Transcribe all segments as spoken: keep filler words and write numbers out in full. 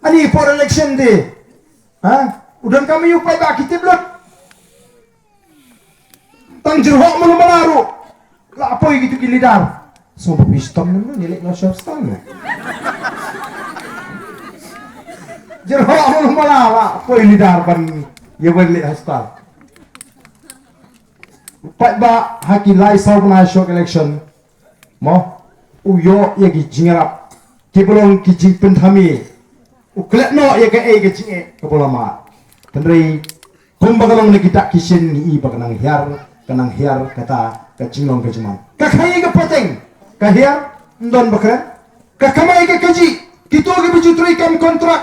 Ani por election de. Ha? U donkam ïa u paidbah ki tip lut. Tang jyrhoh mulu mala ruh la poi kito ki leader. Sngewbha phi stom ne mano, ngi leit noh sha hospital ne. Jyrhoh mulu mala la poi leader ban ïa ban leit hospital. Paidbah ha ki lai saw bnai shuwa election. Mo, u ïoh ïa ki jingïarap kiba long ki jingpynthame. U klet noh ïa kaei ka jingeh kaba la mad. Hynrei kumba ka long na ki dak ki shin ngi i ba ka nang hiar, ka nang hiar kata ka jinglong ka jingman. Ka khaii ka pateng ka hiar, ym don ba kren. Ka kamai ka kajih, kito kiba ju trei kam kontrak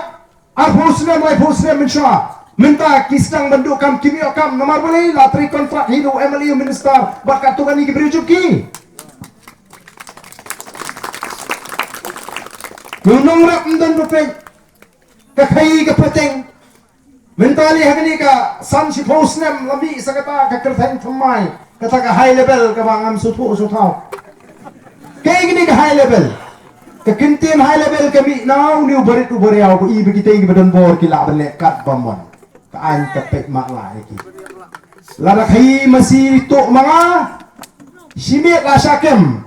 arphew snem, laiphew snem mynshuwa, mynta ki sdang ban duh kam, kim ïoh kam namar balei? La trei kontrak hi da u M L A, u minister bad katto katne ki briew jong ki. Ngi nongrep ym don ba peit. Ka khaii ka pateng. Mynta lei ha kane ka san shiphew snem la mih sa kata ka kyrteng thymmai, kata ka high level kaba ngam sngewthuh sngewthaw. Kaei kane ka high level? Ka kyntien high level ka mih na une u barit u bariaw ba i ba kitei kiba don bor ki lah ban leh kat ba mon. Ka aiñ ka peit mat lah ïa ki. Lada khaii masi tuh ma nga, shi miet la shah kem.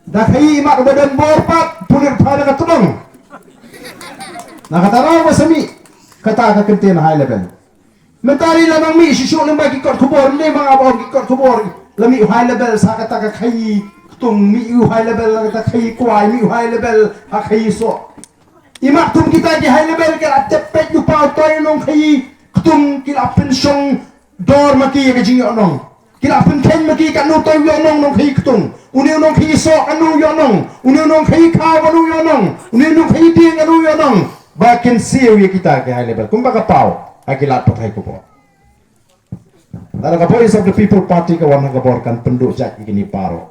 Da khaii imat uba don bor pat, pule phai da ka tdong. Na kata ruh ba sa mih kata ka kyntien high level. Mynta ri la nang mih shuh shuh lyngba ki kot khubor, ym dei ma nga ba ong, ki kot khubor. La mih high level sa kata ka khaii ktung, mih high level la kata khaii kwai, mih high level ha khaii soh. Imat kum kita ki high level ki la tep peit u paw toi u nongkhaii ktung, ki la pynshong dor ma ki ïa ka jingïohnong. Ki la pynkheiñ ma ki kano to ïohnong nongkhaii ktung. Une u nongkhaii soh kano ïohnong. Une u nongkhaii khaw kano ïohnong. Une u nongkhaii dieng kano ïohnong. Ba kin siew ïa kita ki high level. Kumba ka paw ha ki lad pathai khubor. Lada ka Voice of the People Party ka wan ha ka bor kan pynduh jait ïa kine baroh.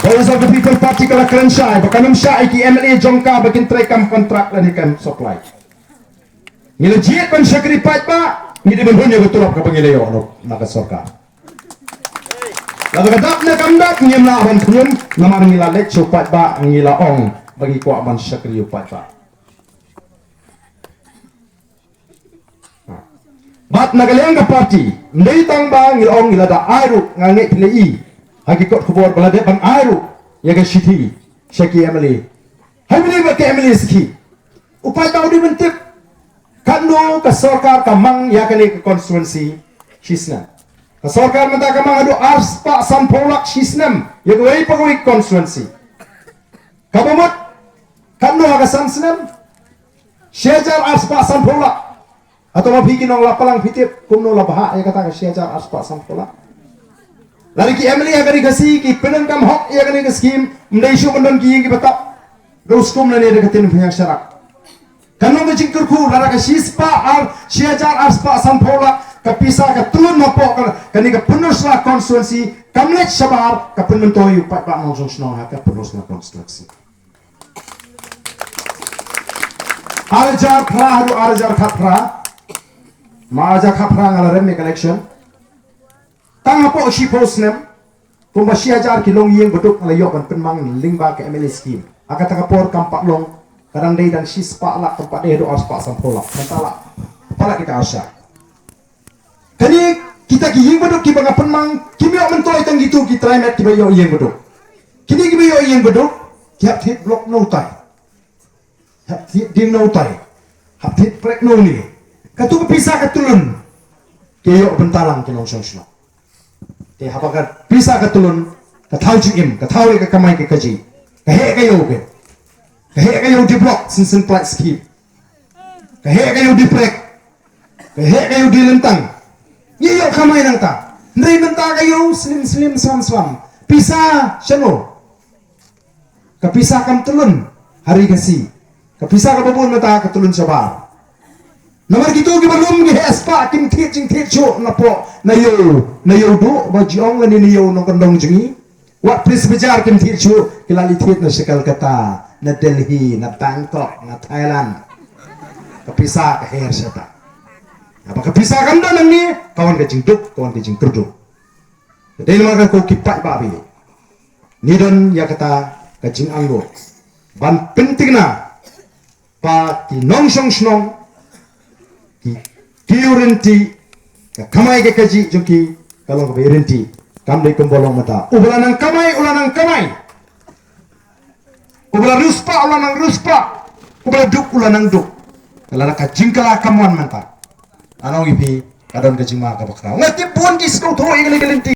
Voice of the People Party ka la kren shai ba kan ym shah ïa ki M L A jong ka ba kin trei kam kontrak lane kam supply. Ngi la jied ban shakri paidbah, ngi dei ban hun ïa ka tulop kaba ngi la ïoh na ka sorkar. Lada ka dap ne kam dap ngim lah ban khñium, namar ngi la leit sha u paidbah, ngi la ong ba ngi kwah ban shakri u paidbah. Bad na ka liang ka party, ym dei tang ba ngi la ong, ngi la da ai ruh, nga ngeit phi la i ha ki kot khubor ba la dep ban ai ruh ïa ka shithi sha ki M L A. Hai mynne ba ki M L A sakhi, u paidbah u dei ban tip katno ka sorkar ka mang ïa kane ka constituency shisnem. Ka sorkar mynta ka mang haduh arspah sanphew lak shisnem ïa kawei pa kawei ka constituency. Kaba mut katno ha ka san snem? Shi hajar arspah sanphew lak. Hato ma phi ki nong la Balang phi tip kumno la bhah ïa kata ka shi hajar arspah sanphew lak? Lada ki M L A ha ka ri Khasi ki pyndonkam hok ïa kane ka skim, ym dei shuh ban don ki ïing kiba tap da u skum lane da ka tin pynïaid sharak. Kan long ka jingkyrkhu lada ka shispah ar, shi hajar arspah sanphew lak ka pisa ka tlun hapoh ka, kane ka Pynursla constituency kam leit shabar, ka pynmyntoi ïa u paidbah nongshong shnong ha ka Pynursla constituency. Ar hajar phra haduh ar hajar khatphra. Ma ar hajar khatphra nga la rem ïa ka election. Tang hapoh shiphew snem, kumba shi hajar ki longïing baduk nga la ïoh ban pynmang lyngba ka M L A scheme. Ha kata ka por kam pat long, ka dang dei dang shispah lak, kam pat dei haduh arspah sanphew lak. Mynta la palat ïa ka arshah. Kane kita ki ïing baduk kiba nga pynmang, kim ïoh myntoi tang kito ki trai met kiba ïoh ïing baduk. Kine kiba ïoh ïing baduk ki hap thied block na utai. Hap thied dieng na utai. Hap thied prek na une. Katu ka pisa ka tlun, ki ïoh bynta lang ki nongshong shnong. Te haba ka pisa ka tlun, ka thaw jingim, ka thaw ïa ka kamai ka kajih, ka heh ka ïew ka, ka heh ka ïew dih block, shisien pynlait scheme. Ka heh ka ïew dih prek, ka heh ka ïew dih lyntang. Ngi ïoh kamai nangta. Hynrei mynta ka ïew slim slim slam slam. Pisa shano? Ka pisa kam tlun ha ri Khasi. Ka pisa kaba bun mynta ka tlun shabar. Namar kito kiba lum ki heh spah, kim thied jingthied shuh na pok, na ïew, na ïew duh ba jong lane na ïew nongkyndong jong ngi. Wat Police Bazar kim thied shuh, ki la leit thied na sha Kolkata, na Delhi, na Bangkok, na Thailand. Ka pisa ka her shata. Haba ka pisa kam don hangne, ka wan ka jingduk, ka wan ka jingkyrduh. Dei namar kata ko ki paidbah, ngi don ïa kata ka jingangnud. ban pynthikna ba ki nongshong shnong ki kiew ryntih, ka kamai ka kajih jong ki ka long kaba ryntih. Kam dei kumba long mynta, uba la nang kamai u la nang kamai, uba la riewspah u la nang riewspah, uba la duk u la nang duk. Ka la ka jingkylla kam wan mynta. Ano ngi phi ka don ka jingma kaba khraw. Nga tip bun ki sngewthuh ïa kane ka lynti